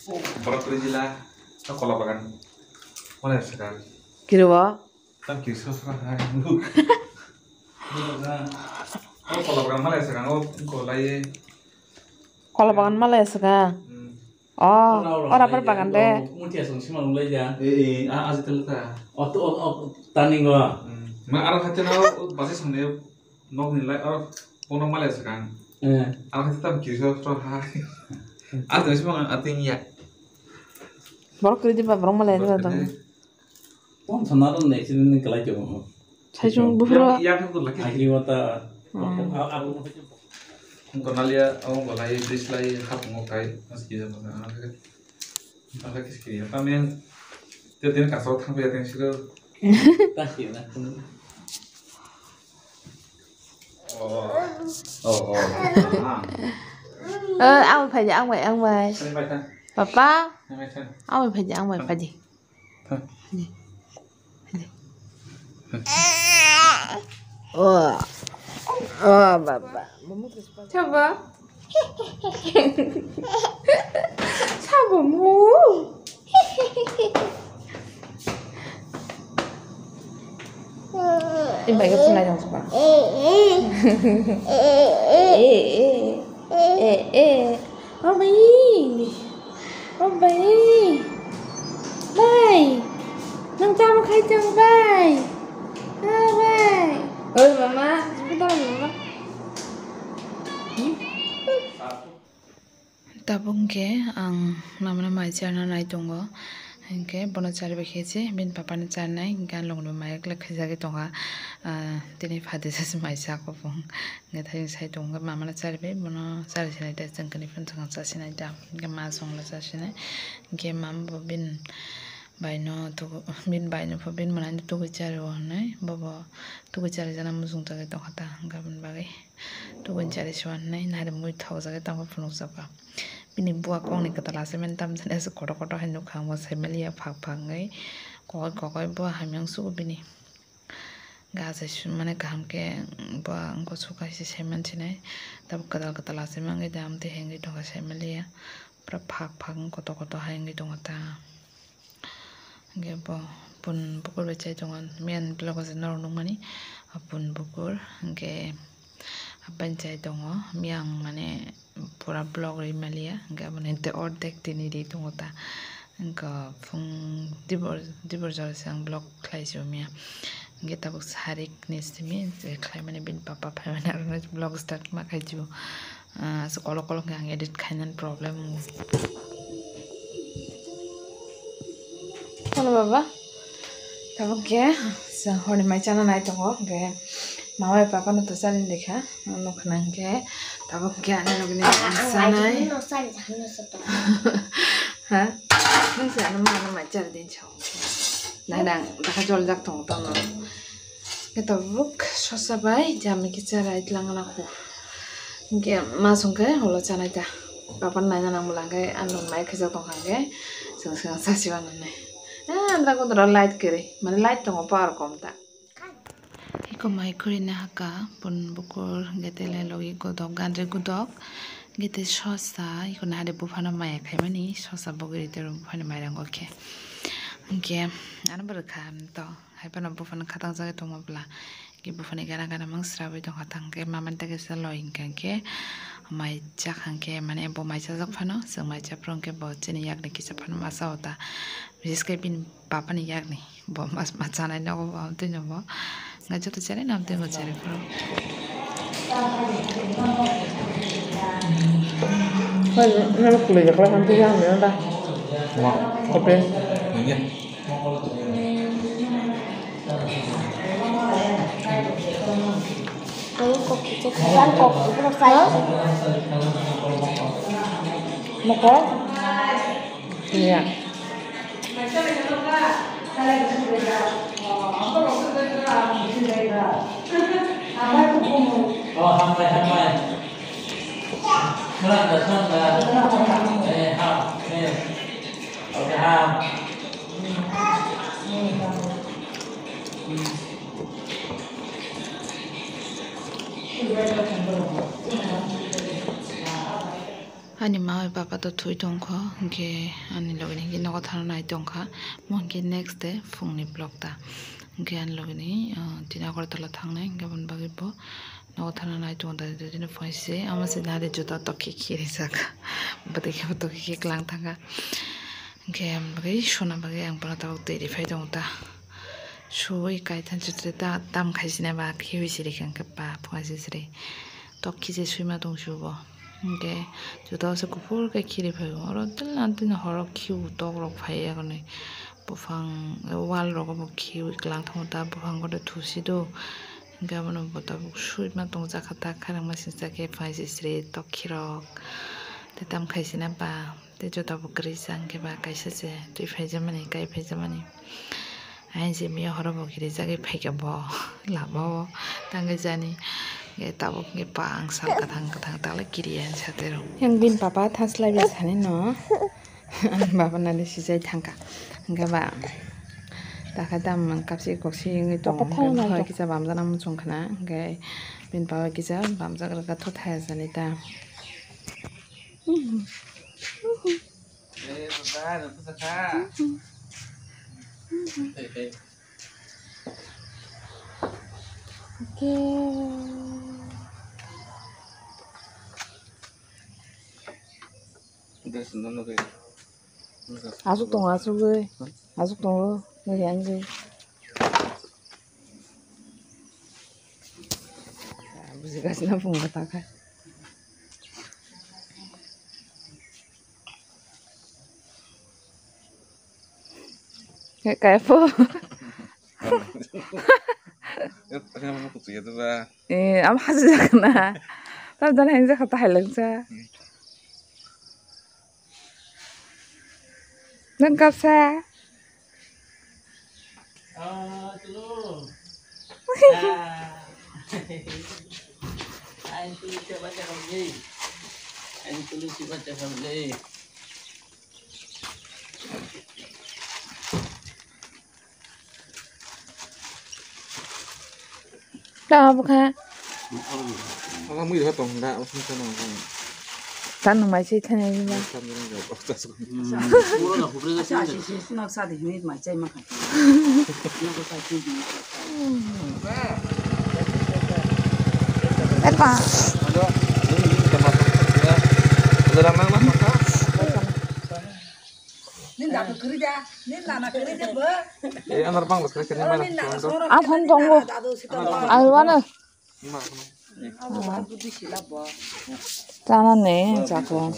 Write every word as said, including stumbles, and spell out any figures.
Borok kwrwi jila, o kola bagan. Mane swkang. Kiriwo? Tam kiri sosra hai. O kola bagan mane swkang, o kolai. Kola bagan male swkang. Hmm. Oh, ora ora bar bagan de. Mutia song sima lung lai ja. Eh, eh, a, a, jete leta. O, to, o, o, taningo. Hmm. Ma aro khacha na, o, basi song ne. Nokni lai, aro, bono male swkang. Eh. Aro khe tam kiri sosra hai. Ate sima ating ya. Borok kwrwi di ba borok male. Borok no tong. Kwrwi. Pon sana ron accident ni kalai ke mo. Sai chung buhro. Ya, ya, ko laki. Agri wata. Hmm. Ko nalia, o, ko lai, bridge lai, hap mo kai, mas kiri mo na. Aro khe kiri. Tamen, te tin kasok thang ya tin siro. Ta kiri na. Oh, oh, oh. Ah. Eh, ang bai phaidi, ang bai, ang bai. Sini bai ta. Papa. Sini bai ta. Ang bai phaidi, ang bai phaidi. Ta. Phaidi. Phaidi. Oh. Oh, baba. Coba. Sabo mu. Ini baik apa sengaja masuk, Pak? Eh, eh. Eh, eh. Eh, eh. Babai. Babai. Bai. Nang sama kai jang bai. Ah, bai. Oi, mama, sebentar, mama. Tabuk hwnkhe ang mamano mai charna nai tongo, hwnkhe bono charibai khe se bini papano charnai, hwnkhe ang logni mai khaijagwi tongkha, ah, tini phatisa se mai chakopong, hwnkhe thaichung sai tongo, mamano charibai, bono chari sinai da, chwng khe phano chwng chasinai da, hwnkhe ma chwngno chasinai, hwnkhe mama bo bini baino tugu, bini baino pho bini mwnaino tugui chario hinwi, bobo tugui charijana muchungjagwi tongkha ta, hwnkhe aboni bagwi. Tubun chari suan nai nari mui thok jagwi tamo phunuk jaka. Bini bua kokni kwtal aswk mani tamjani aswk kotor kotor hai nukha, omo sai maliya phak phak wngwi kokoi kokoi bua hamya wngsugo bini. Ga sai sumani kaham khe bua wngkha suka hai se sai mansinai. Tabuk kwtal kwtal aswk mangwi da amtwi hengwi tongkha sai maliya. Pura phak phak wng kotor kotor hai wngwi tongkha ta. Hwnkhe bo pun bukur bai chai tongo, miyani vlog o je norok nukmani, a pun bukur, hwnkhe apaini chai tongo, miyang mane pura vlog ri maliya, hwnkhe aboni hwnkhe ordek tini ri tongo ta, hwnkhe phung dibor, dibor jora se ang vlog khlai si o miya, hwnkhe tabuk sarik ni simi je khlaimani bini papa phaimani aro vlog start ma khai si o. Ah, so kolok kolok khe ang edit khainani problem wngo. Hello, baba. Tabuk khe, so, horni mai chana nai tongo, hwnkhe mama bai papa no to chali lekha, nukha na hwnkhe, tabuk khe ani logni ang sanai. Ha? Nung se ano ma no mai chari din chao. Nai nang, dakha jol jak tongo tamo. Hwnkhe tabuk sosa bai jami khe chara itlang na kho. Hwnkhe ma song khe holo chanai ta. Papa naina nang bwla hwnkhe ano mai khajak tong kha hwnkhe chwng chwng sasi wananai. Ah, andra kodoro light kwrwi. Mane light tongo power kom ta. Iko mai kwrwi na haka pun bukur hwnkhe tele logi godok gandre godok. Hwnkhe tei sosa iko nahade buphano maya khaimani sosa bogiri tei buphani mairang khe. Hwnkhe ano bwrwkha to. Hai phano buphano khatang jagwi tongma bwla. Hwnkhe buphani gana gana mang srawi tongkha thang khe mamani ta kisa loi hwnkha hwnkhe mai chakha hwnkhe mane bo mai chajak phano chwng mai chaphuru hwnkhe bo chini yakni kisa phano ma cha o ta. Bises khe bini papani yakni bo ma, ma chanai nogo bo amtwi no bo. Hwnkhe joto cherai no amtwi bo cherai phuru. Hoi, nang kulai jakla hamtwi hamya da. Wa. Kopi. Nangya. Moko? Iya. Oh, hambai, hambai. Santa, santa. Eh, ham, eh. Oke, ham. Ani ma bai Baba to thwi tongkho, hwnkhe ani loge ni hwnkhe nogo thana nai tongkha. Mo hwnkhe next day phungni vlog ta. Hwnkhe ani loge ni, ah, tini Agartala thangnai, hwnkhe aboni bagwi bo nogo thana nai tongo, dadi dadi no phai se. Ama se nari juta tokhe khe rijak. Bwtwi khe bo tokhe khe klang thangkha. Hwnkhe aboni bagwi sona bagwi ang bono tabuk twi ri phai tongo ta. Suwi kai thansa ta tam khai sina ba khiwi siri khe hwnkhe ba phunga sisiri. Tok khije swima tong subo. Hwnkhe juta o se kuphur khe khiri phaibo. Oro tila tini horo khiu tok rok phai ya hwnwi. Buphang wall rogo bo khiui klang thango ta, buphang kotor thusi do. Hwnkhe abono bo tabuk swima tongjakha ta, khairokma singsa khe phai sisiri tok khirok. Tei tam khai sina ba. Tei juta bo kwrwi sa hwnkhe ba kaisa se twi phaijamani, kai phaijamani. Ai je miya horo bo kirijagwi phaikha bo lama o tangwi jani. Hwnkhe tabuk hwnkhe pa ang sal kwthang kwthang tala kiriya hinwi satwi rw. Yang bini papa thaslai bai sani no. Ani baba nani sijai thangkha. Hwnkhe ba takha dam kapsi koksi wngwi tongo. Papa thang nai. Hwnkhe kisa bamjana muchung khna. Hwnkhe bini papa kisa bamjak rwkha, tho thaya jani ta. Aswk tongo, aswk tongo, nini ang se. Bujigasina phungo ta khe. Kaya po. Eh, ama haji jakna. Tam jani hang jakha ta hailangsa. Nang kapsa. Ah, tulu. Ah. Ain tulu siapa cakap ni? Ain tulu siapa cakap ni? Tamo bwkha. Ama mui rw tong da, o sung sung. Tan nung mai se thani ba. Puro na hupre. Asa, asa, asa, nak sa de hini mai chai ma kha. Nak sa de hini. Epa. Alo, ini kita masak ya. Udah lama masak. Nin da kwrwi da, nin lana kwrwi da bo. Eh, anar bang kwrwi kwrwi. Nin lana soro. Aphon tongo. Dadu sita. Ai wana. Ima. Abo buddhi sila bo. Tana ne, chako.